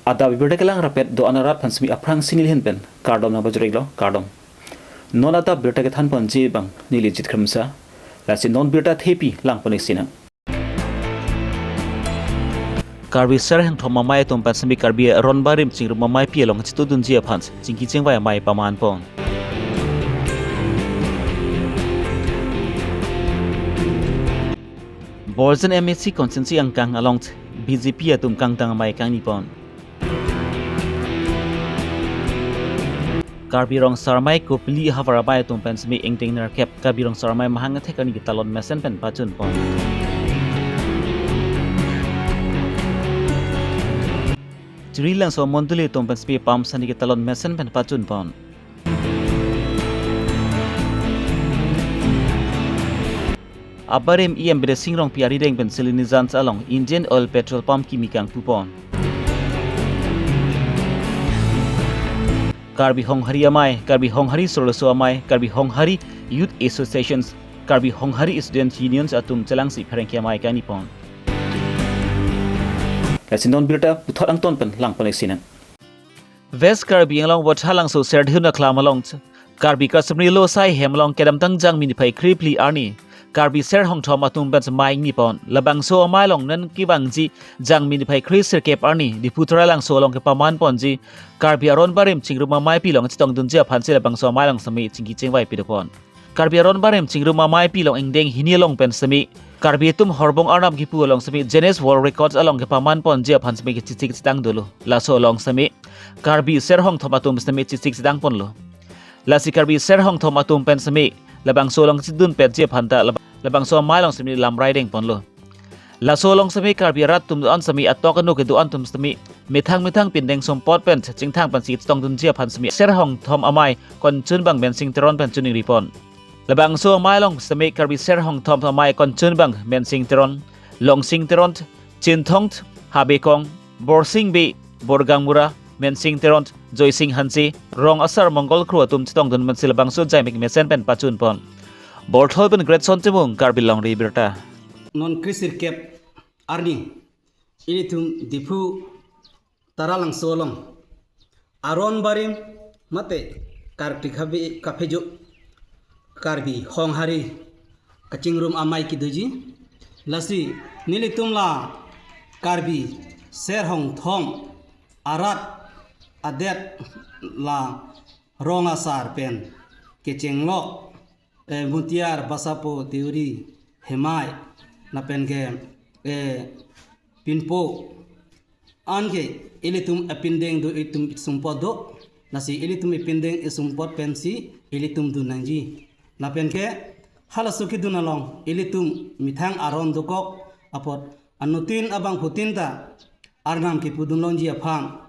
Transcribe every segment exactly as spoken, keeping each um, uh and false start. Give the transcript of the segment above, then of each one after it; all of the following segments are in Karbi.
Adap abirta kelang rapet do-an arat aphan semi aphrangsi neli ahin pen kardom nangpajir-iklo, kardom. Non adap birta kethan ponji abang neli Jit Khremsa, lasi non birta thepi lang pon-ik sinang. Karbi Ser Hongthom Amei atum pen semi Karbi Aron Barim Chingrum Ameipi along chitudunji aphan chingki chingvai amei paman pon. Borjan M A C constituency angkang along B J P atum kangdang amei kangni pon. Karbi Rong Asar Amei Kopili Havar Amei atum pen semi ingting nerkep Karbi Rong Asar Amei mahang athek arni ketalon mesen pen pachun pon. Chiri Langso Mondoli atum pen semi pam sani ketalon mesen pen pachun pon. Abarim E M Bidya Sing Rongpi arideng pen Sileni Jans along Indian Oil Petrol Pump kimi kangpu pon. Karbi Honghari Amei, Karbi Honghari Soroso Amei, Karbi Honghari Youth Associations, Karbi Honghari Student Unions atum chelangsi pherangke amei kangni pon. Lasi non birta puthot angton pen lang pon-ik sinang. West Karbi Anglong Vothatlangso Serdihun Aklam along Karbi Customary Law asai hem along kedamtang Jangmi niphai krephli arni Karbi Ser Hongthom atum pen amei ingni pon. Labangso amei along non kevangji Jangmi niphai kresirkep arni Diphu Taralangso along kepaman ponji Karbi Aron Barim Chingrum Ameipi along chetongdunji aphansi labangso amei along semi chingki chingvai pidun pon. Karbi Aron Barim Chingrum Ameipi along ingdeng hini along pen semi Karbi atum horbong arnam kipu along semi Guinness World Records along kepaman ponji aphan semi kechechik chetang dolo. Laso along semi Karbi Ser Hongthom atum semi chechik chetang ponlo. Lasi Karbi Ser Hongthom atum pen semi labangso along chedun petji aphan ta lab-, labangso amei along semi lamrai deng ponlo. Laso along semi Karbi arat atum do-an semi atok anu kedo-an atum semi methang methang pindeng sumpot pen chingthang pensi chetongdunji aphan semi Ser Hongthom Amei konchunbang Mensing Teron pen choningri pon. Labangso amei along semi Karbi Ser Hongthom Amei konchunbang Mensing Teron, Longsing Teron, Chinthong, Habekong, Borsing Bey, Borgang Mura, Mensing Teron, Joysing Hanse, Rong Asar Mongol Kro atum chetongdun pensi labangso jaimik mesen pen pachun pon. Borthol pen Greatson Timung, Karbi Longri Abirta. Non kresirkep arni ilitum Diphu Taralangso along Aron Barim mate Karbi kaphe-, kaphejo Karbi Honghari kachingrum amei kedoji. Lasi nelitum la Karbi Ser Hongthom arat adet la rong asar pen kechenglo, eh, Mutiar, Basapo, Teori, Hemai, lapen ke, eh, Pinpo. Anke ilitum apindeng do, itum sumpot do. Lasi ilitum ipindeng isumpot pensi ilitum dun nangji. Lapen ke halaso kedun along ilitum methang aron dokok apot anuttin abangphutin ta arnam kipudun longji aphan,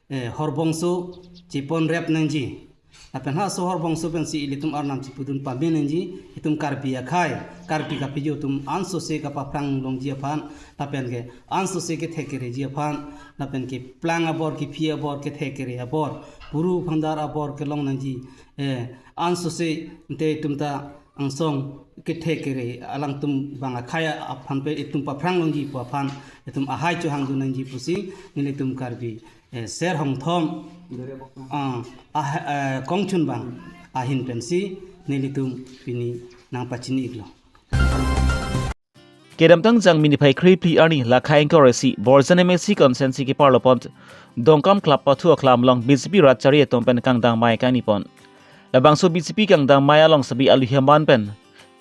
eh, horbongso chepon rep nangji. Lapen halaso horbongso pensi ilitum arnam chepudun pame nangji, itum Karbi akhei, Karbi kaphejo atum ansose kapaphrang longji aphan, lapen ke ansose kethe kereji aphan, lapen keplang abor, kephi abor, kethe kere abor, puru phandar abor kelong nangji, eh, ansose ante itum ta angsong kethe kere alangtum abang akhei aphan pen itum paphrang longji pu aphan itum ahai chohang dun nangji pusi nelitum Karbi, eh, Ser Hongthom, ah, ah, eh, kongchunbang ahin pensi nelitum pini nangpachini-iklo. Kedamtang Jangmi niphai krephli arni lakhai ingkoi ra isi Borjan M A C constituency keparlo pon Dongkamuklam Pathu Aklam along B J P rat chari atum pen kangdang amei kangni pon. Labangso B J P kangdang amei along semi alohi aman pen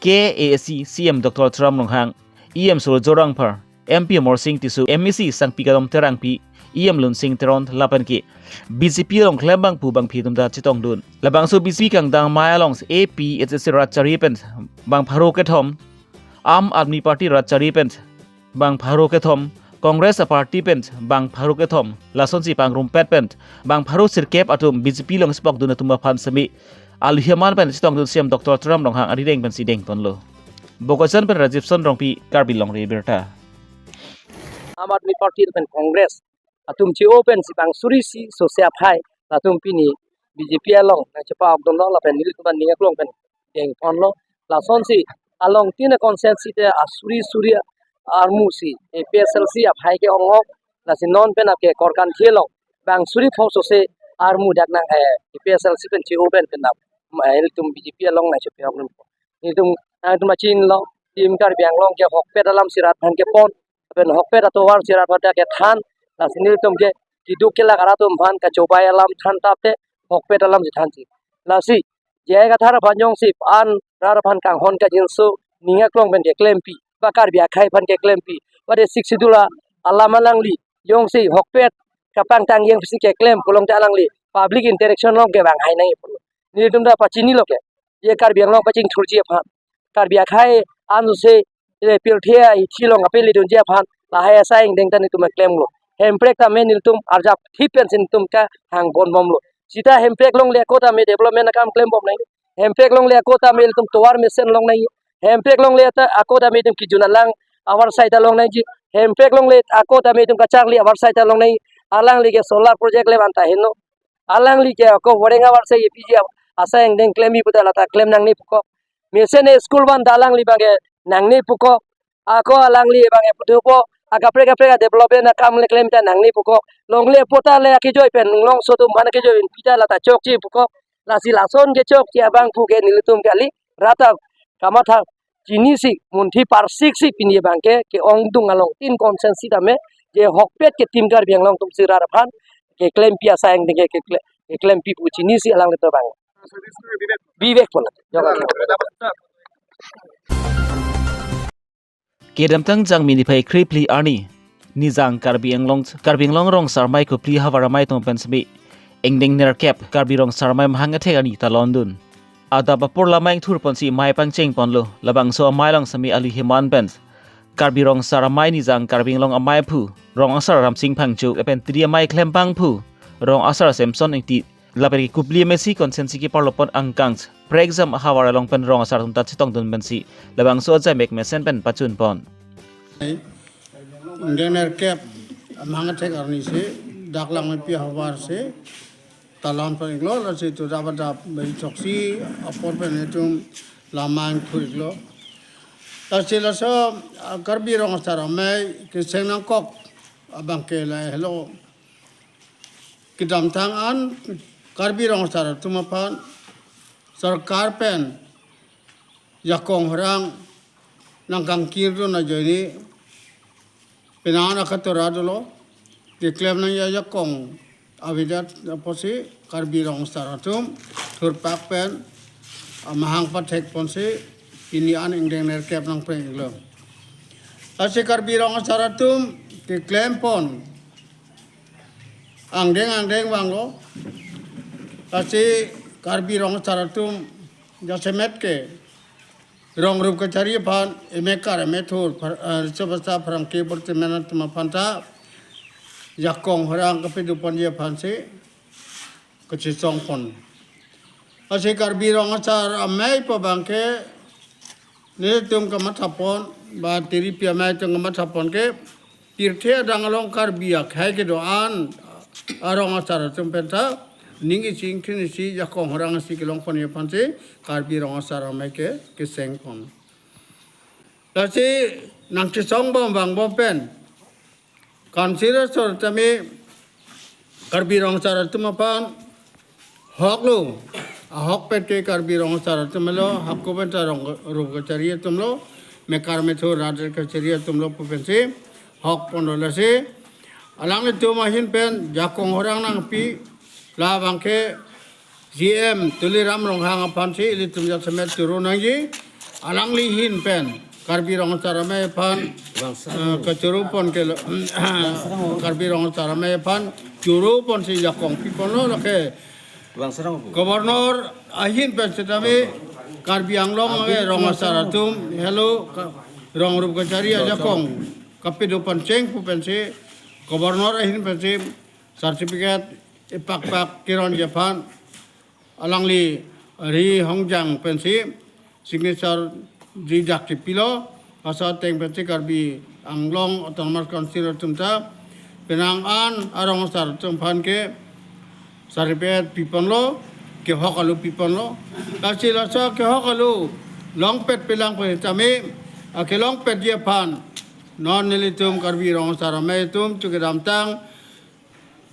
K A A C C M Doctor Tuliram Ronghang, E M Surjya Rongphar, M P Amarsing Tisso, M A C Sangpi Kadom Terangpi, E M Lunsing Teron lapen ke B J P along klembang pu bangphi atum ta chetongdun. Labangso B J P kangdang amei along A P H L C rat chari pen bang pharo kethom, Aam Aadmi Party rat chari pen bang pharo kethom, Congress a-party pen bang pharo kethom, lasonsi pangrumpet pen bang pharo sirkep atum B J P along chepokdun atum aphan semi alohi aman pen chetongdun C M Doctor Tuliram Ronghang arideng pensi deng ponlo. Bokajan pen Rajibson Rongpi, Karbi Longri Abirta. Aam Aadmi Party pen Congress atum che-o pensi bang suri isi sose aphai latum pini B J P along nangchepa-okdunlo lapen nelitum ning aklong pen deng ponlo. Lasonsi along tin a-constituency te asuri suri armu si A P H L C aphai ke-ong-ok, lasi non pen ake Korkanthi along bang suri pho sose armu dak nang hai A P H L C pen che-o pen pen nap. Ma ilitum B J P along nai chepe ok nung. Ilitum nangtum achin lo, Team Karbi Anglong ke hokpet alam si rat aphan kepon, pen hokpet atovar si rat aphan ta kethan, lasi nelitum ke keduk kelak arat atum aphan kachobai alam than tap te hokpet alam si than si. Lasi J I Kathar aphan jongsi an rat aphan kanghon kangjinso ning aklong pen keklempi, ba Karbi akhei aphan keklempi, ba de Sixth Schedule alam alangli jongsi hokpet kapangtang jeng pisi keklem pulote alangli public interaction along ke bang hai nangji pulo. Nelitum ta pachini lo ke, je Karbi Anglong kachingthurji aphan, Karbi akhei an sose, je pirthe ahithi along kapele dunji aphan, lahai asai angdeng ta nelitum klemlo. Hemprek tame nelitum arjap thip pensi nelitum kahang ponbomlo. Seta Hemprek longle ako tame development akam klembom nangji. Hemprek longle ako tame ilitum tovar mesen long nangji. Hemprek longle ta ako tame ilitum kejun alang avarsai ta long nangji. Hemprek longle ako tame ilitum kacharli avarsai ta long nangji. Alangli ke solar project le van ta heno. Alangli ke ako voreng avarsai A P G asai angdeng klemji puta lata klem nangne puko. Mesen school van ta alangli abang ke nangne puko. Ako alangli abang ke putupo. Akaprek kaprek development akam le klem ta nangne puko. Longle puta le akejoi pen longso atum aphan akejoi pen pita lata chokche puko. Lasi lason kechokche abang pu ke nelitum kali rat ta kamatha chinisi munthi parsiksi pini abang ke ke-ongdung along tin consensus tame je hokpet ke Team Karbi Anglong atum si rat aphan keklempi asai angdeng ke kekle-, keklempi pu chinisi alanglitum abang. Bivek pon. Kedamtang Jangmi niphai krepli arni, Nijang Karbi Anglong, Karbi Anglong Rong Asar Amei Kopili ahavar amei atum pen semi angdeng nerkep Karbi Rong Asar Amei mahang athek arni ta longdun. Adap apor lamai ingthur ponsi amei pangcheng ponlo, labangso amei along semi ali heman pen Karbi Rong Asar Amei Nijang Karbi Anglong amei aphu Rong Asar Ramsing Phangcho lapen tiri amei klempang aphu Rong Asar Samson Ingti lapen ke Kopili M A C constituency keparlo pon angkang Prekjam ahavar along pen rong asar atum ta chetongdun pensi labangso ajaimek mesen pen pachun pon. Ingdeng nerkep amahang athek arni si dak Langmepi ahavar si ta longpon iklo, lasi tu dap dap bai choksi apor pen itum lamai ingthur iklo. Lasi laso, ah, Karbi Rong Asar Amei keseng nangkok abang ke lahelo. Kedamtang an Karbi Rong Asar atum aphan sorkar pen jakong horang nangkangkirdun ajoine penang an akatora dolo, keklem nangji ajakong avedet apotsi Karbi Rong Asar atum thurpak pen amahang pathek ponsi pini an ingdeng nerkep nangpeng iklo. Lasi Karbi Rong Asar atum keklem pon angdeng angdeng vanglo. Lasi Karbi Rong Asar atum jasemet ke rong rup kachari aphan emekar emethur phar-, eh, riso basa pherangke purtimen atum aphan ta jakong horang kapedo ponji aphansi kachesong pon. Lasi Karbi Rong Asar Amei pu abang ke nelitum kamatha pon, ba tiripi amei atum kamatha pon ke pirthe adang along Karbi akhei kedo-an arong asar atum pen ta ning isi ingkhin isi jakong horang isi kelong ponji aphansi Karbi Rong Asar Amei ke keseng pon. Lasi nangchesong bom vangbom pen council asor tame Karbi Rong Asar atum aphan hok lo, ahokpet ke Karbi Rong Asar atum lo, hako pen ta rong rup kachari atum lo, mekar methur rat kachari atum lo pu pensi hok ponlo. Lasi alanglitum ahin pen jakong horang nangpi, labang ke C E M Tuliram Ronghang aphansi ilitum jasemet choro nangji. Alangli ahin pen Karbi Rong Asar Amei aphan, eh, kachoro pon ke lo, Karbi Rong Asar Amei aphan choro ponsi jakong pi ponlo, lake Governor ahin pen setame Karbi Anglong ke rong asar atum helo ka-, rong rup kachari ajakong kapedo pon cheng pu pensi Governor ahin pensi certificate epakpak keronji aphan alangli Ri Hongjang pensi signature didak chepilo, laso ateng pensi Karbi Anglong Autonomous Council atum ta penang an arong asar atum aphan ke certificate pi ponlo, kehok alu pi ponlo. Lasi laso kehok alu longpet pelang pen tame, akelongpetji aphan non nelitum Karbi Rong Asar Amei atum chu kedamtang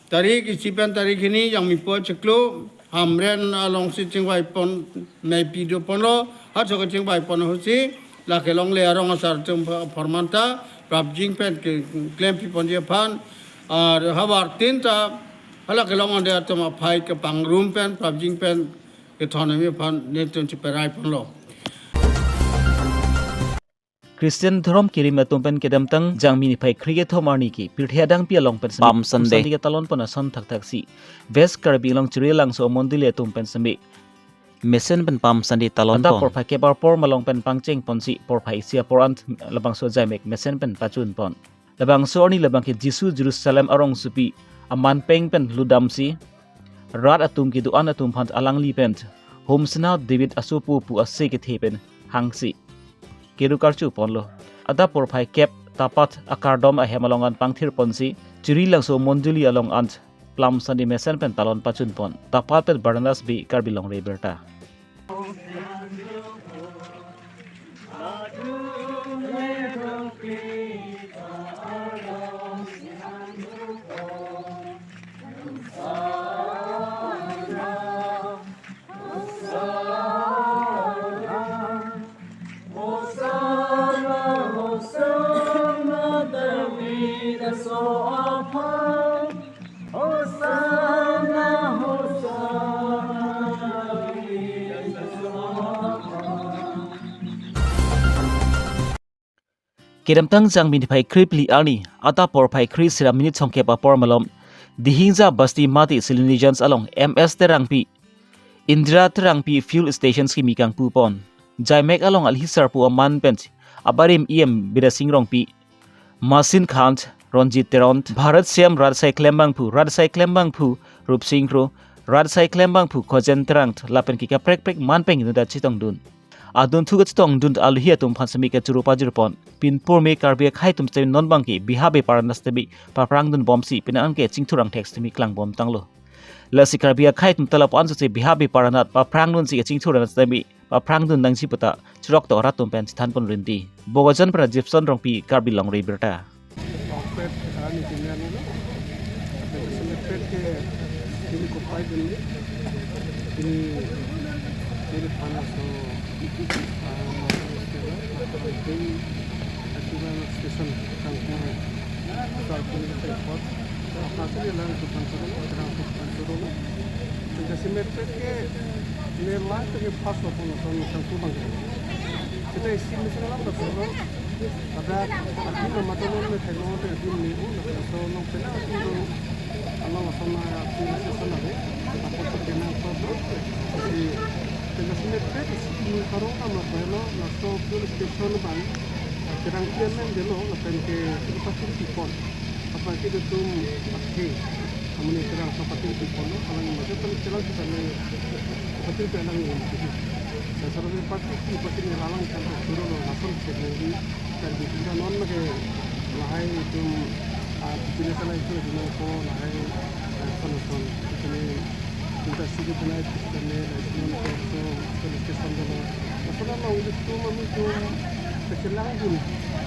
Tarik isi pen tarik hini Jangmi po chiklo Hamren alongsi chingvai pon, meipi do ponlo, ha chok chingvai pon ahutsi, lake longle arong asar atum apharman ta, prapjin pen ke, klempi ponji aphan, ar havar tin ta, hala kelong ande atum aphai kepangrum pen, prapjin pen, kethon ami aphan, netum chiperai ponlo. Christian dhorom kerim atum pen kedamtang Jangmi niphai kre kethom arni ke pirthe adangpi along pen semi Palm Sunday. Sunday ketalon pon ason thakthaksi West Karbi Anglong Chiri Langso amondoli atum pen semi mesen pen Palm Sunday talon pon. Adap porphai kep apor malom pen pangcheng ponsi porphai isi apor an labangso jaimek mesen pen pachun pon. Labangso arni labang ke Jisu Jerusalem arongsopi aman peng pen lutdamsi rat atum kedo-an atum aphan alangli pen Hosanna David asopo pu ase kethe pen hangsi keru karchu ponlo. Adap porphai kep tapat akardom ahem along an pangthir ponsi Chiri Langso mondoli along an Palm Sunday mesen pen talon pachun pon. Tapat pen Barnabas Bey, Karbi Longri Abirta. Kedamtang Jangmi niphai krephli arni, adap porphai kre sira minit songkep apor malom, Dihingja Basti Mati Silonijanj along M S Terangpi, Indira Terangpi fuel station kimi kangpu pon. Jaimek along alhi sarpo aman pen abarim E M Bidya Sing Rongpi, Masin Khan, Ronjit Teron, Bharat Shyam rat asai klembangphu, rat asai klembangphu Rupsing Kro, rat asai klembangphu Khojen Terang lapen ke kaprek prek man pen inut ta chetongdun. Adunthu kachetongdun aluhi atum aphan semi kachoro pajir pon. Pinpur me Karbi akhei atum semi non bang ke biha bepar anat semi paphrangdun bomsi penang ke chingthur angthek semi klangbom tanglo. Lasi Karbi akhei atum ta lapu-an sose biha bepar anat paphrangdunsi kachingthur anat semi paphrangdun nangji puta chirok to rat atum pen chethan pon rinti. Bokajan pen Jipson Rongpi, Karbi Longri Abirta. Okpet ani tinggal ni lo. Okpet selepet ke ini kopai dun ni. Ini, ini panas so, ah, ini akibat station kangkung, kangkung airport. Apa sih dia lang tukang turun, tukang tukang turun. Sehingga selepet ke nilai ke pas lo pun kangkung bang. Kita isi mesin alam tak turun. Kada adim mata non me thek non te adim ni un laso non pena adim do along ason na adim station ave. Apo so kena apo do si tega sine pe isi ni karong na ma pena laso fuel station bang kerang kian men delo lapen ke kita pasti di pon apa kita tum pakai. Amonit kerang so patir pi pon lo, alang majo pen kerang kita le patir pi alang ini. Saya sarap patir pi patir ni alang kan turun lo langsung cek lagi. Dan di kita non lagi lahai itu, ah, di sini salah itu di mana ko lahai, ah, kono kon. Di sini kita sih kita naik kita ne, di sini ko so, so di station dulu. Masalah lo itu mami itu kecil lagi.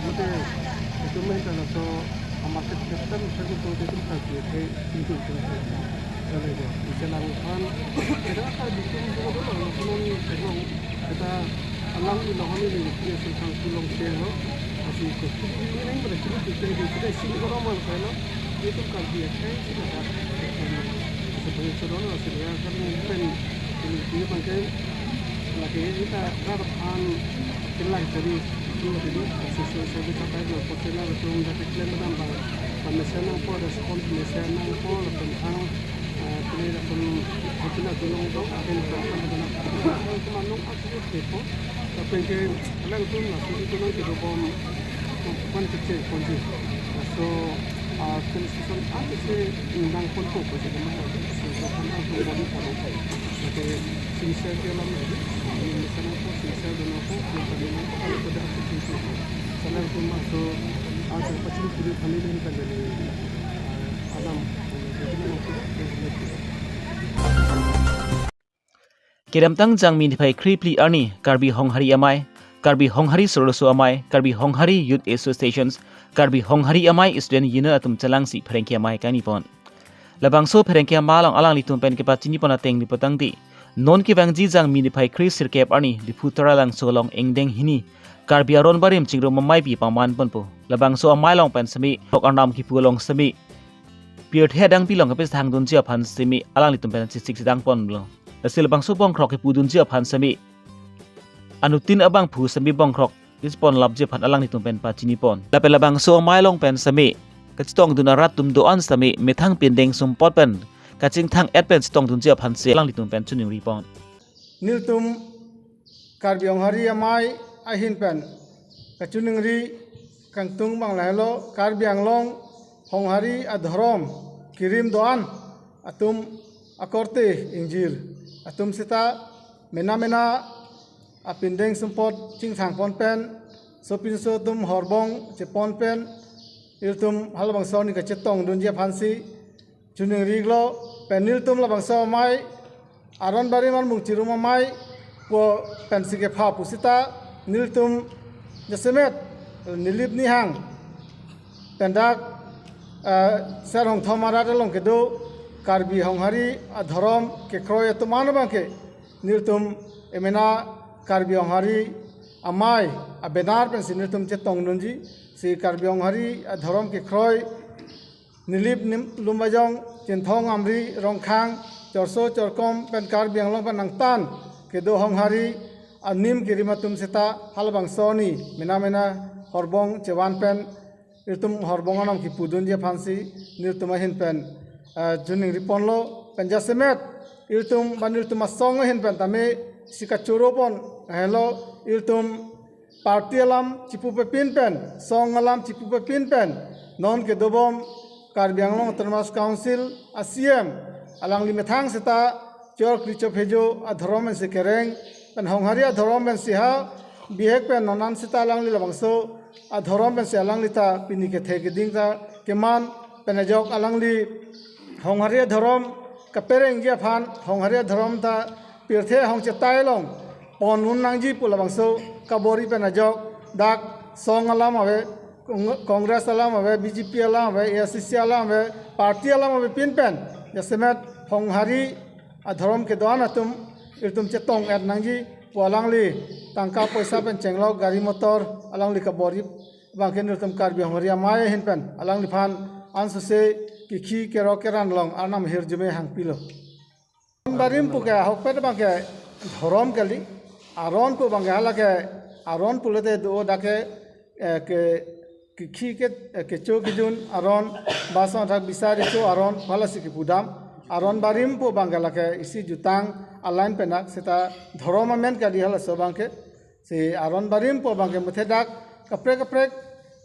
Mungkin itu main dalam so, a market captain saya itu itu kan dia itu itu itu itu itu itu itu langphan. Kita akan bikin dulu dulu langsung kita alang di lawan ini dia sengkang pulang ke lo. Masih ikut. Ini yang berarti kita di kita sini kalau mau saya lo itu kan dia kayak kita sebenarnya sudah masih dia kan pen ini dia pakai lagi kita berapa an kilang jadi itu jadi susu saya bisa pakai dua porsi lah betul dari klaim menambah. Pemesen nangpo, respon pemesen nangpo, lapen thang, eh, pini lapen hotel atulong do, akin lapen lapen lapen manung asli tepo, lapen ke alang tu masuk itu nang kedobom, pan kecil kunci. So, ah, station a kecil undang pon po kunci nama so, so kan a tu bom pon. Lapen sinsel ke lam lagi, ini misalnya po, sinsel dan apa, yang tadi nangpo kalau pada aku itu. Salah tu masuk. Kedamtang Jangmi niphai krephli arni, Karbi Honghari Amei, Karbi Honghari Soroso Amei, Karbi Honghari Youth Associations, Karbi Honghari Amei Student Union atum chelangsi pherangke amei kangni pon. Labangso pherangke amei along alanglitum pen kepachini pon ateng di patangdi, non kevangji Jangmi niphai kre sirkep arni Diphu Taralangso along ingdeng hini Karbi Aron Barim chingrum ameipi paman ponpo. Labangso amei along pen semi, Bongkhrok arnam kipu along semi, pirthe adangpi along kepis thangdunji aphan semi alanglitum pen chesik chedang ponlo. Lasi labangso Bongkhrok kipudunji aphan semi, anuttin abangphu semi Bongkhrok kipon lapji aphan alanglitum pen pachini pon. Lapen labangso amei along pen semi, kachetongdun arat atum do-an semi methang pindeng sumpot pen kachingthang-et pen chetongdunji aphan si alanglitum pen choningri pon. Nelitum Karbi Honghari Amei ahin pen kachoningri kangtung abang lahelo, Karbi Anglong Honghari adhorom kerim do-an atum akorte ingjir atum seta mena mena apindeng sumpot chingthang pon pen, sopinso atum horbong chepon pen, ilitum halabangso arni kachetongdunji aphan si choningri-iklo. Pen nelitum labangso amei, Aron Barim Armung Chirum Amei pu pensi kepha pusita, nelitum jasemet Nilip Nihang pen dak, eh, Ser Hongthom arat along kedo Karbi Honghari adhorom kekroi atum an abangke nelitum emena Karbi Honghari Amei a-banner pensi nelitum chetongdunji, si Karbi Honghari adhorom kekroi Nilip Nim-, Lumbajong, Chinthong Amri, Rongkhang, Chorso Chorkom pen Karbi Anglong pen angtan kedo Honghari anim kerim atum seta halabangso arni mena mena horbong chevan pen ilitum horbong anam kipudunji aphan si nelitum ahin pen, eh, choningri ponlo. Pen jasemet ilitum ba nelitum asong ahin pen tame si kachoro pon lahelo, ilitum party alam chipupe pin pen, song alam chipupe pin pen, non kedobom Karbi Anglong Autonomous Council a-C E M alangli methang seta chor kricho phejo adhorom pensi kereng, pen Honghari adhorom pensi ha bihek pen non an seta alangli labangso adhorom pensi alangli ta pini kethe keding ta keman, pen ajok alangli Honghari adhorom kaperengji aphan, Honghari adhorom ta pirthe ahong chetai along pon un nangji pu labangso kabor-i pen ajok dak song alam ave, Cong-, Congress alam ave, B J P alam ave, A I C C alam ave, party alam ave pin pen jasemet Honghari adhorom kedo-an atum ilitum chetong-et nangji pu alangli tangka poisa pen chenglok gari motor alangli kabor-i abangke nelitum Karbi Honghari Amei ahin pen alangliphan ansose kikhi kerok keran along arnam ahirjume hangpilo. Aron Barim pu ke ahokpet abangke dhorom kali. Aron pu abangke hala ke, aron pulote do dak ke, eh, ke, kikhi ke, eh, kecho kejun aron, bason thak bisari cho aron, halasi kipudam. Aron Barim pu abangke lake isi jutang a-line pen dak seta dhorom amen kali halaso abangke. Si Aron Barim pu abangke muthe dak kaprek kaprek,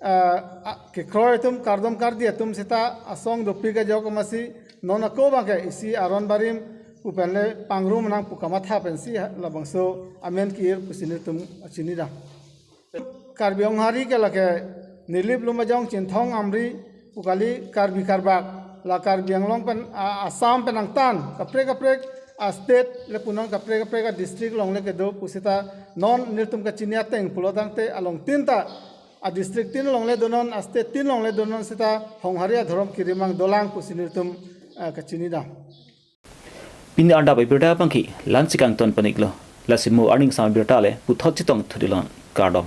ah, ah, kekroi atum, kardom kardi atum seta asong dopik ajok amatsi non ako abangke isi Aron Barim pu pen le pangrum nang pu kamatha pensi ha-, labangso amen ki-ir pusi nelitum chinidam. Karbi Honghari ke lake Nilip Lumbajong, Chinthong Amri pu kali, Karbi Karbak, la Karbi Anglong pen, a, Assam pen angtan kaprek kaprek a-state le punon kaprek kaprek a-district along le kedo pusita non nelitum kachini ateng pulo tangte along tin ta a-district tin along le donon, a-state tin along le donon seta Honghari adhorom kerim abang dolang pusi nelitum, eh, kachinidam. Pini adap abirta abangke la-ansi kangton pon-iklo. Lasi mo arni kangsam abirta le puthot chetong thut-iklo. Kardom.